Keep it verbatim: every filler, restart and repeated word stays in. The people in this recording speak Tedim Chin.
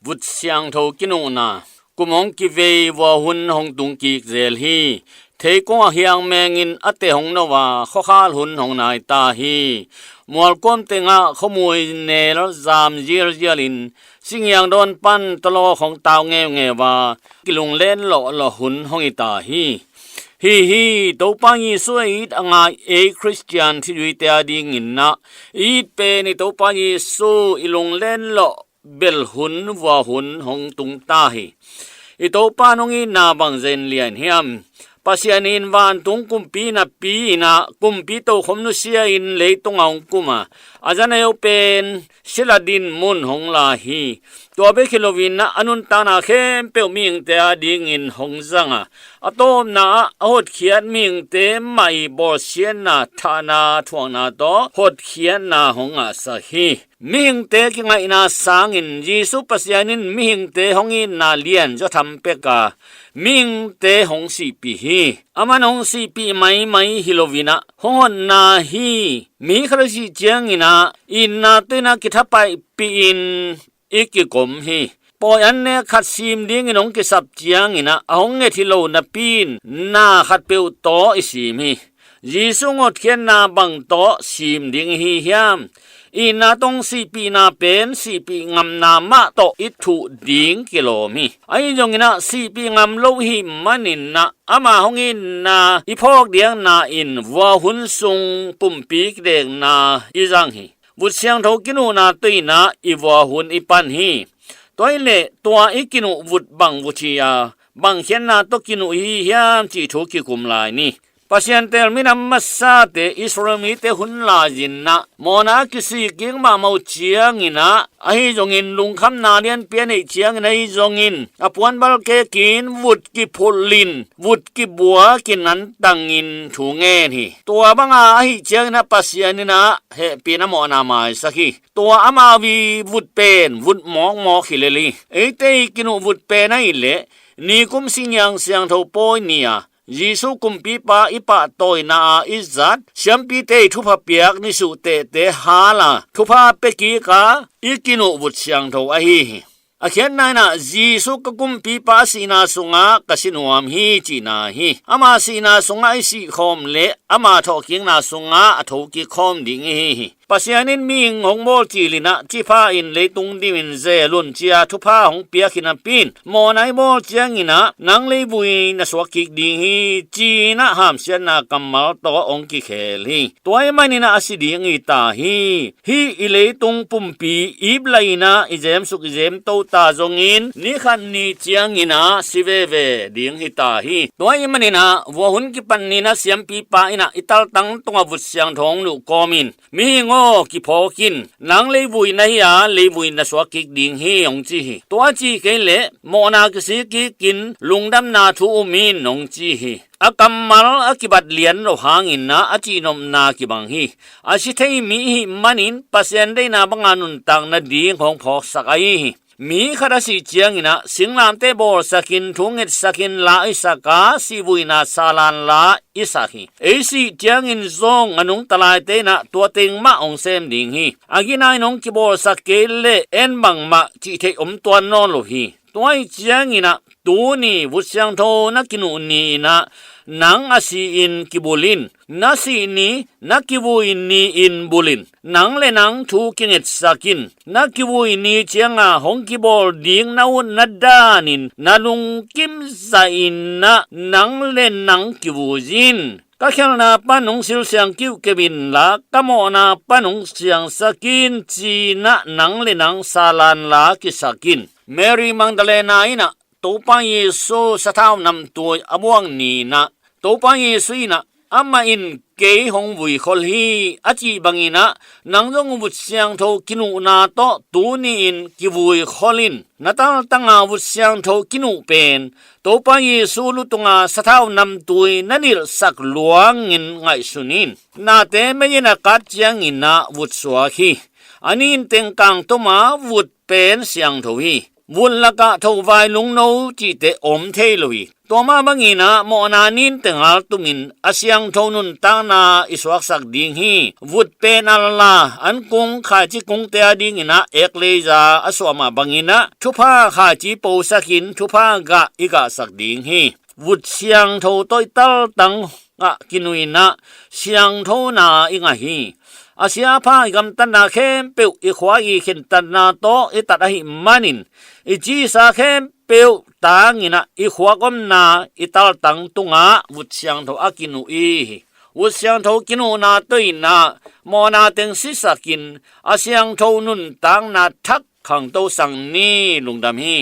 Vut siangtho kinuhna. Kum hong kivei, vua hun hong tung kik zel hi. Theikung ah hiang mengin a te hong no a, khuakhal hun hong nai ta hi. Mualkuam tengah khuamui nel zam zialzial in, singiang dawn pan tawlawk hong tau ngeungeu a, kilunglen lawhlawh hun hong hi ta hi. Hi hi, Topa Jesu a it a ngai ei Khristian thuzuite a dingin ah, i it pen i Topa Jesu i lunglen lawh bel hun, vua hun hong tung ta hi. I Topa nong itna bang zen lian hiam? Pasian in vantung kumpi napi in ah, kumpi tokhom nusia in leitung a hong kum a, a za neu pen sila dinmun hong la hi. Tua bek hi loin ah, a nuntakna khempeuh mihingte a dingin hong zang a, a tawpna ah a hotkhiat mihingte mah i bawlsiatna, thahna, thuakna tawh hotkhiatna hong ngahsak hi. Mihingte kingaihna sangin Jesu Pasian in mihingte hong itna lianzaw tham pek a, mihingte hong sihpih hi. Aman hong sihpih maimai hi loin ah, hong hotna hi. Mi khat a sih ciangin ah, itna tawh in ah kithapaihpih in i kikom hi. Pawi an nek khat sim dingin hong kisap ciangin ah, a hong nget hi lo napi in na khatpeuh tawh i sim hi. Jesu hotkhiatna bang tawh sim ding i hi hiam? Itna tawh hong sihpihna pen sihpih ngamna mah tawh i thuh ding kilawm hi. Ahi zongin ah, sihpih ngam lo i hih manin ah, ama hong itna i phawk diakna in vua hun sung pumpi kidekna i zang hi. Vut siangtho kinuhna tawh in ah i vua hun i pan hi. Tua hi leh, tua i kinuh vut bang vut hi a, bang khiatna tawh kinuh i hi hiam cih thu kikum lai ni. Pasian teel minam masate Israel mite hun lai-in ah, mawhna a kisik kik mahmah uh ciangin ah, ahi zongin lungkhamna lianpi a neih ciangin, ahi zongin a puanbal kekin vut kiphulh in, vut kibua kinantangin thu ngen hi. Tua banga ahih ciangin ah, Pasian in ah hehpihna mawhna maisak hi. Tua amau i vut pen vut mawkmawk hi lel hi. Eite i kinuh vut pen ahih leh, nikum singiang siangtho pawi ni a, Jesu kumpipa i pahtawina a i zat, siampite i thupha piak ni suhtehte hal a, thupha pia kik a i kinuh vut siangtho ahi hi. A khiatna in ah, Jesu ka kumpipa a sihna sungah ka si nuam hi cihna hi. Ama sihna sungah i sihkhawm leh, ama thawhkikna sungah a thokik khawm ding i hi hi. Pasian in mihing hong bawl cil in ah, cipha in leitung dimin zel un ci-a thupha hong piak hi napi in, mawhna i bawl ciangin ah, nang leivui na suak kik ding hi, ci-in ah hamsiatna kammal tawh hong kikhel hi. Tua ahih manin ah a si ding i ta hi. Hih i leitung pumpi ip lai-in ah i zemsuk i zemto ta zongin, ni khat ni ciangin ah si veve ding hi ta hi. Tua ahih manin ah vua hun kipan ni-in ah siampipa in ah i taltang tungah vut siangtho hong nuh kawm in, mihing aw, kiphawk in, nang leivui na hi a, leivui na suak kik ding hi, hong ci hi. Tua a cih kei leh, mawhna kisik kik in, lungdamna thu um in, hong ci hi. A kammal a kibat lian lo hangin ah a cihnopna kibang hi. A si thei mi i hih manin Pasian deihna banga nuntak nading hong phawksak ahi hi. Mi khat a sih ciangin ah singlamteh bawlsakin, thu ngetsakin la i sak a, sihvuina salan la i sak hi. Ei sih ciangin zong a nungta laite in ah tua teng mah hong sem ding hi. A gina in hong kibawlsak kei leh en bangmah cih theih om tuan nawn lo hi. Tua ahih ciangin ah tuni vut siangtho na kinuh ni-in ah nang a si-in kibulh in. Na sih ni, na kivui ni-in bulh in. Nang le nang thu kingetsak in. Na kivui ni cianga hong kibawl ding na utna danin na lungkim zahin ah nang le nang kivui in. Ka khialhna pan hong silsiang kiuhkeuh inla, ka mawhna pan hong siangsak in, ci-in ah nang le nang salan la kisak in. Mary Magdalena in ah Topa Jesu sathau namtui a buak ni-in ah, Topa Jesu in ah, amah in kei hong vuikhol hi, a cih bangin ah, nang zong vut siangtho kinuhna tawh tuni-in kivuikhol in. Na taltanga vut siangtho kinuh pen Topa Jesu lutunga sathau namtui na nilhsak luangin ngaihsun in. Nate mei-in a kat ciangin ah vut suak hi. A nin teng kangtum a vut pen siangtho hi. Vut lakah thovai lungno cihte om thei lo hi. Tua mah bangin ah mawhna nin tengal tumin a siangtho nuntakna i suaksak ding hi. Vut pen a la, an kung khaici kungte a dingin ah eklesia a suah mah bangin ah thupha khaici posakin thupha gah i gahsak ding hi. Vut siangtho tawh i taltang ah kinuh in ah siangthona i ngah hi. A siapha i gamtatna khempeuh i khua i khentatna tawh i tat ahih manin i cisa khempeuh tangin ah i khuak omna i taltang tungah vut siangtho a kinuh i hi. Vut siangtho kinuhna tawh in ah mawhna teng sisakin a siangtho nuntakna thak khangto sang ni. Lungdam hi.